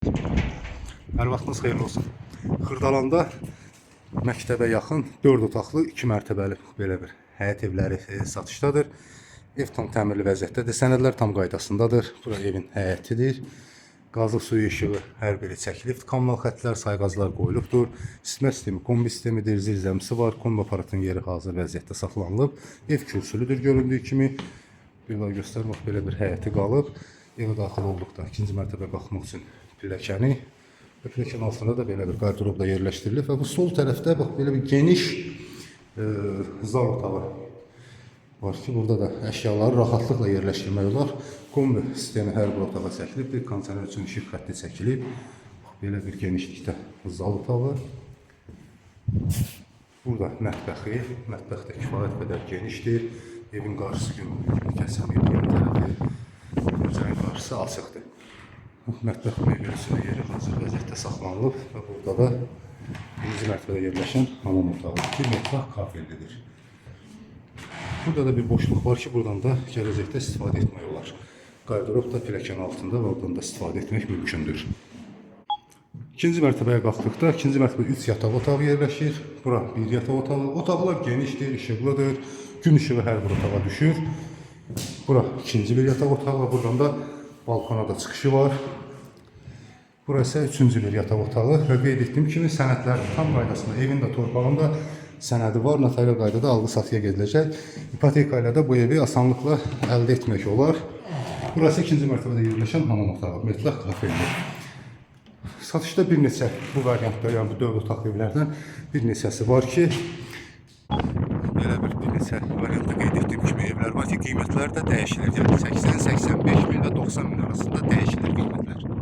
Hər vaxtınız xeyirli olsun. Xırdalanda məktəbə yaxın 4 otaqlı, 2 mərtəbəli belə bir həyət evləri satışdadır. Ev tam təmirli vəziyyətdədir. Sənədlər tam qaydasındadır. Bura evin həyətidir. Qazı suyu işığı hər biri çəkilib. Kommunal xəttlər, sayğaclar qoyulubdur. İsitmə sistemi kombi sistemidir, zirzəmisi var. Kombi aparatının yeri hazır vəziyyətdə saxlanılıb. Ev kürsülüdür göründüyü kimi. Bir daha göstərim, bax belə bir həyəti qalıb. Evə daxil olduqda ikinci mərtəbə qalxmaq üçün pilləkəni və pilləkənin altında da belə bir qardırob da yerləşdirilib və bu sol tərəfdə bax belə bir geniş zal otağı var ki, burada da əşyaları rahatlıqla yerləşdirmək olar. Kombi sistemi hər bir otağa çəkilibdir. Kondisioner üçün işıq xətti çəkilib. Bax, belə bir genişlikdə zal otağı. Burada mətbəxi, mətbəx də kifayət qədər genişdir. Evin qarşısı göründüyü kimi kəsilməyib, yan tərəfi pəncərənin qarşısı açıqdır. Mətbəx mebeli üçün yeri hazır vəziyyətdə saxlanılıb və burada da birinci mərtəbədə yerləşən hamam otağı ki, mətbəx kafellidir. Burada da bir boşluq var ki, buradan da gələcəkdə istifadə etmək olar. Qardırob da pilləkən altında və oradan da istifadə etmək mümkündür. İkinci mərtəbəyə qalxdıqda ikinci mərtəbədə 3 yataq otağı yerləşir. Bura bir yataq otağı. Otaqlar genişdir, işıqlıdır. Gün işığı hər bir otağa düşür. Bura ikinci bir yataq otağı və buradan da balkona da çıxışı var. Burası isə üçüncü bir yataq otağı və qeyd etdiyim kimi sənədlər tam qaydasında, evin də torpağın da sənədi var. Notarial qaydada alqı-satqıya gediləcək. İpoteka ilə də bu evi asanlıqla əldə etmək olar. Burası ikinci mərtəbədə yerləşən hamam otağı, mətbəx kafelir. Satışda bir neçə bu variantda, yəni bu 4 otaqlı evlərdən bir neçəsi var ki, belə bir neçə variantda qeyd etdiyim kimi evlər var ki, qiymətlər də dəyişilir. Yəni 80, 85 min və 90 min arasında dəyişilir qiymətlər.